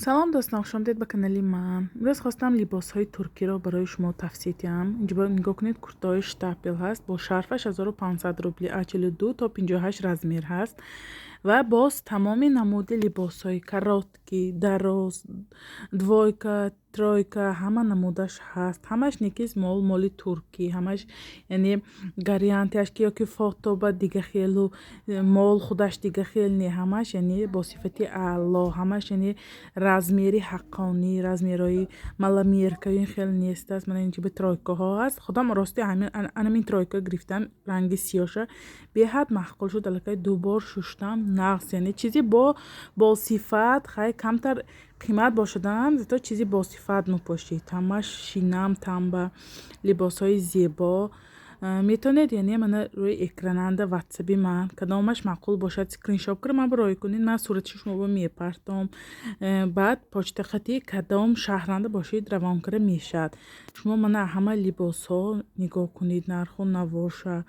Салом дӯстон, хушомадед ба канали ман. Имрӯз хостам либосҳои туркиро барои шумо тавсия диҳам. Инҷо нигоҳ кунед, куртаҳои штапел ҳаст, бо шарфаш 1500 рубли, а 42 то 58 размер ҳаст. Ва боз тамоми намуди либосҳои короткий, дароз, двойка, тройка, ҳама намудаш ҳаст. Ҳамаш некиз мол, моли туркӣ, ҳамаш яъне гарантияш ки ёки фото ба дига хелу мол худаш дига хел не, ҳамаш яъне бо сифати аъло, ҳамаш яъне размери ҳаққонӣ, размерҳои маломерка ин хел нест аст. Мана инҷо тройкаҳо ҳаст. Худам рости ҳамин тройка гирифтам, ранги сиёша беҳад маъқул шуд, аллакай ду бор шуштам, нағз, яъне чизи бо сифат, хай камтар қимат бошадан, зато чизи босифат мепошид. Ҳамаш шинам тамба, либосҳои зебо. Метавонед яъне мана рӯи экрананда ватсаби ман кадомаш маъқул бошад, скриншот кара ман роҳӣ кунед, ман суратши шуморо мепартом. Баъд почта хати кадом шаҳранда бошед, равон кара мешавад. Шумо мана ҳама либосҳо нигоҳ кунед, нарху навоша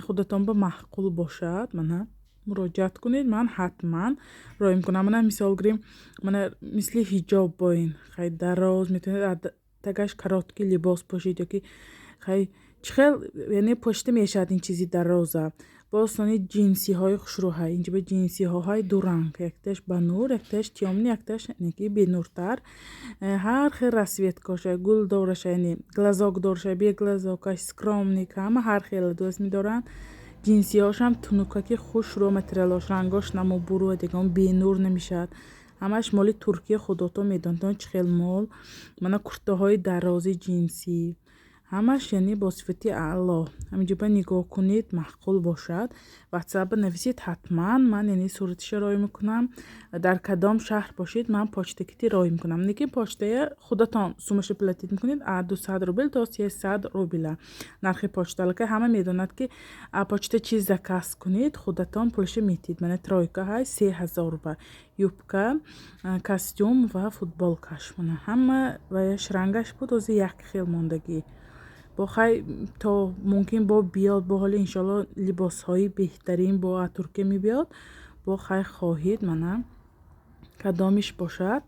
худатон ба маъқул бошад, мана муроҷиат кунед, ман ҳатман роҳӣ мекунам. Мана мисол гирем, мана мисли ҳиҷоб бо ин хай дароз метавонед, тагаш короткий либос пӯшед ёки хай чӣ хел яъне пӯшида мешавад ин чизи дароза. Боз сони ҷинсиҳои хушрӯҳай. Инҷо ба ҷинсиҳоҳои ду ранг, якташ ба нур, якташ тёмный, якташ неки бенуртар. Ҳар хел расцветкаша, гулдораша, яъне глазокдораша, беглазокаш, скромный, ҳама ҳар хела дӯст медоранд. Ҷинсиҳошам тунукаки хушрӯ, материалош, рангош намобуру дигон бенур намешавад. Ҳамаш моли Туркия, худотон медонед чӣ хел мол. Мана куртаҳои дарози ҷинсӣ, ҳамаш яъне бо сифати аъло. Ҳаминҷо ба нигоҳ кунед, маъқул бошад, ватсапба нависед, ҳатман ман яъне суратиша роҳӣ мекунам. Дар кадом шаҳр бошед, ман почтакити роҳӣ мекунам. Лекин почтая худатон суммаша платить мекунед, а 200 рубл то 300 рубля нархи почта. Аллакай ҳама медонад, ки почта чиз заказ кунед, худатон пулаша метиҳед. Мана тройка ҳай 3000 рубл, юбка, костюм ва футболкаш. Мана ҳама ваяш рангаш буд, ҳозир як хел мондагӣ. Бо хай то мумкин бо биёд, бо ҳоли иншоалло либосҳои беҳтарин бо аз Туркия мебиёд. Бо хай хоҳед, мана кадомиш бошад,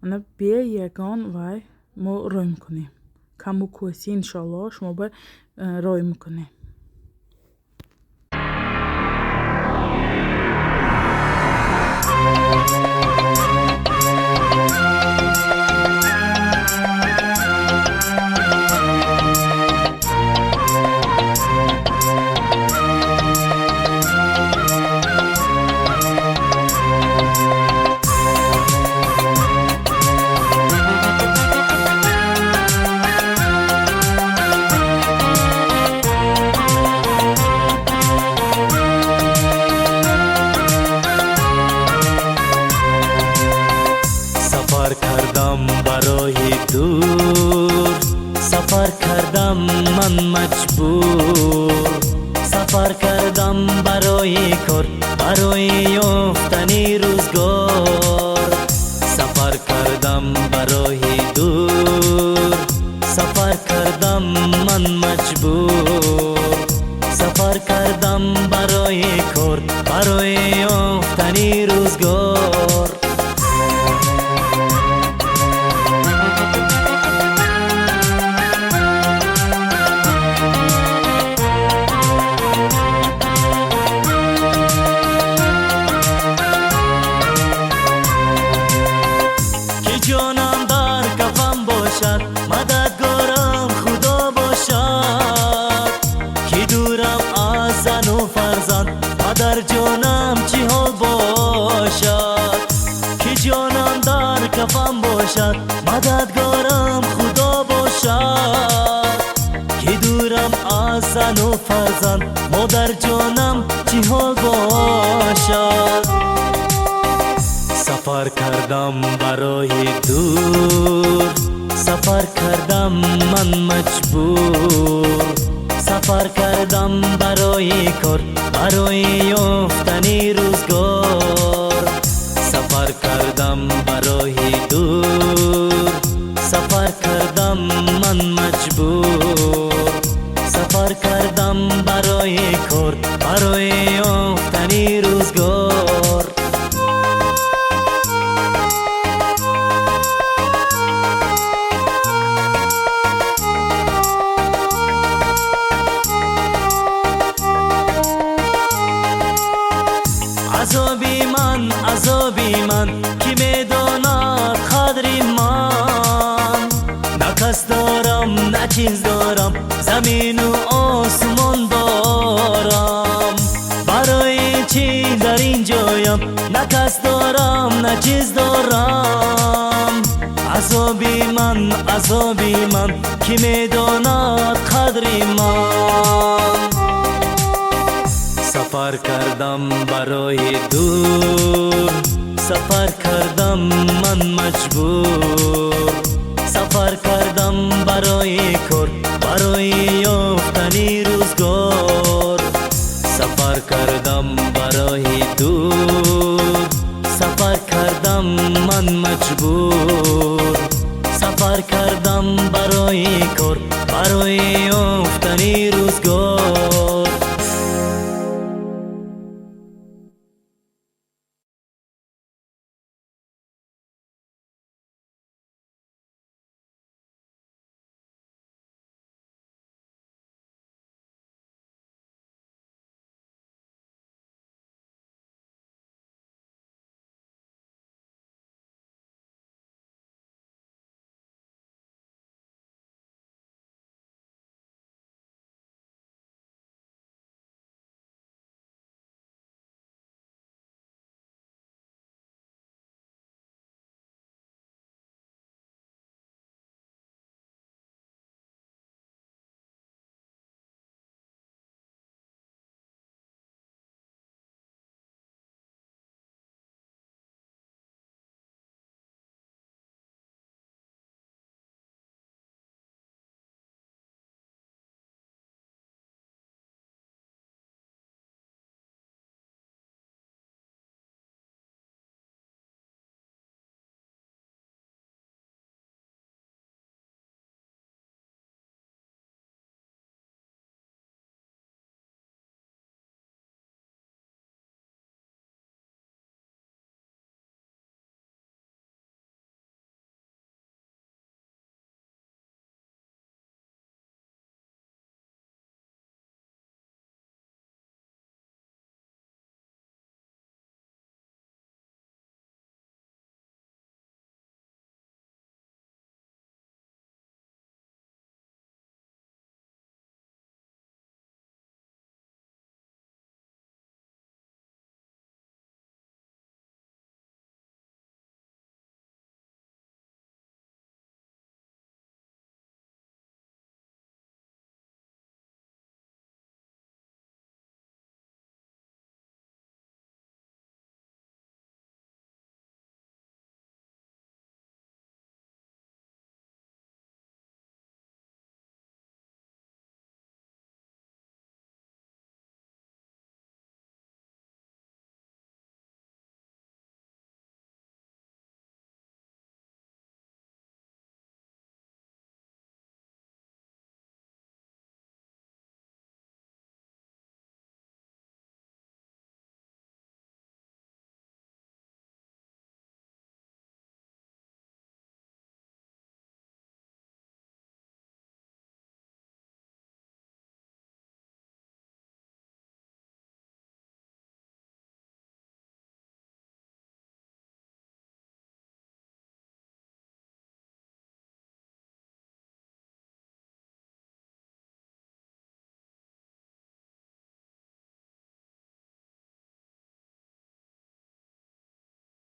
мана бе ягон вай мо рой мекунем. Каму кӯси иншоалло шумо ба рой мекунем. Сафар кардам барои дур, сафар кардам ман маҷбур, сафар кардам барои кор, барои ёфтани рӯзгор. Сафар кардам барои дур, сафар кардам ман маҷбур, сафар кардам барои кор, барои ёфтани рӯзгор. Ки ҷонам дар кафам бошад, мададгорам Худо бошад. Ки дурам аз зану фарзанд, падарҷонам чӣ ҳол бошад. Ки ҷонам дар кафам бошад, мададгорам Худо бошад. Ки дурам аз зану фарзанд, модарҷонам чӣ ҳол бошад. Сафар кардам барои дур, сафар кардам ман маҷбур, сафар кардам барои кор, барои ёфтани рӯзгор. Сафар кардам барои дур, сафар кардам ман маҷбур, сафар кардам барои кор, барои ёфтани рӯзгор. Чиз дорам, замину осмон дорам. Барои чӣ дар ин ҷоям? На кас дорам, на чиз дорам. Азоби ман, азоби ман, кӣ медонад қадри ман? Сафар кардам барои дур, сафар кардам ман маҷбур, сафар кардам барои кор, барои ёфтани рӯзгор. Сафар кардам барои дур, сафар кардам ман маҷбур, сафар кардам барои кор, барои ёфтани рӯзгор.